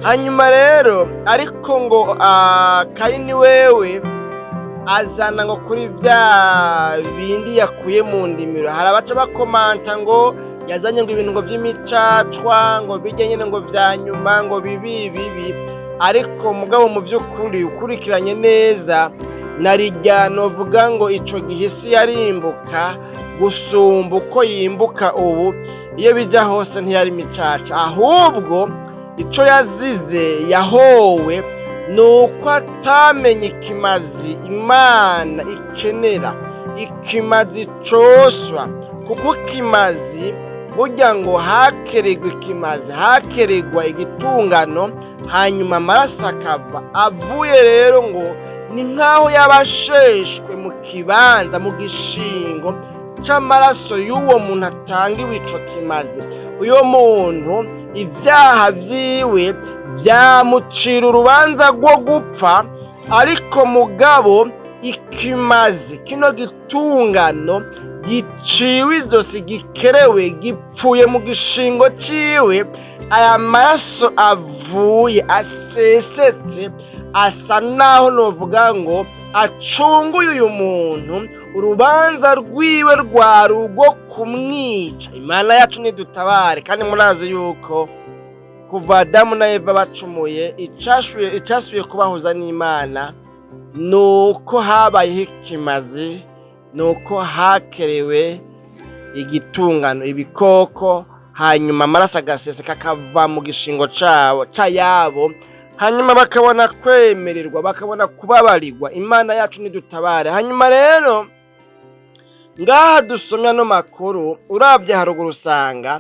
Hanyuma rero ariko ngo Kayini wewe azana ngo kuri vya bindi yakuye mu ndimiro. Hari abaca bakomanta ngo yazanye ngo ibintu ngo vy'imicacwa, ngo bijya nyene ngo vya nyuma, ngo bibi bibi. Ariko mugabo mu vy'ukuri ukurikiranye neza narirya novuga ngo ico gihe isi yarimbuka gusumba uko yimbuka ubu. Iyo bija hose ntiyari imicaca, ahubwo ico yazize, yahowe, ni uko atamenye ikimazi Imana ikenera, ikimazi coswa. Kuko ikimazi burya ngo hakeregwa ikimazi, hakeregwa igitungano, hanyuma amaraso akava. Avuye rero ngo ni nk'aho yabasheshwe mu kibanza, mu gishingo c'amaraso y'uwo muntu atangiwe ico kimazi. Uyo muntu ivyaha vyiwe vyamucira urubanza rwo gupfa, ariko mugabo ikimazi kino gitungano giciwe izosi, gikerewe, gipfuye mu gishingo ciwe, aya maraso avuye asesetse asa naho novuga ngo acunguye uyu muntu. Urubanza rwiwe rwari urwo kumwica. Imana yacu nidutabare. Kandi murazi yuko kuva Adamu na Eva bacumuye, icasuye kubahuza n'Imana ni uko habayeho ikimazi, ni uko hakerewe igitungano, ibikoko, hanyuma amaraso agaseseka akava mu gishingo cabo c'ayabo, hanyuma bakabona kwemererwa, bakabona kubabarirwa. Imana yacu nidutabare. Hanyuma rero ngaha dusomye ano makuru, uravye haruguru usanga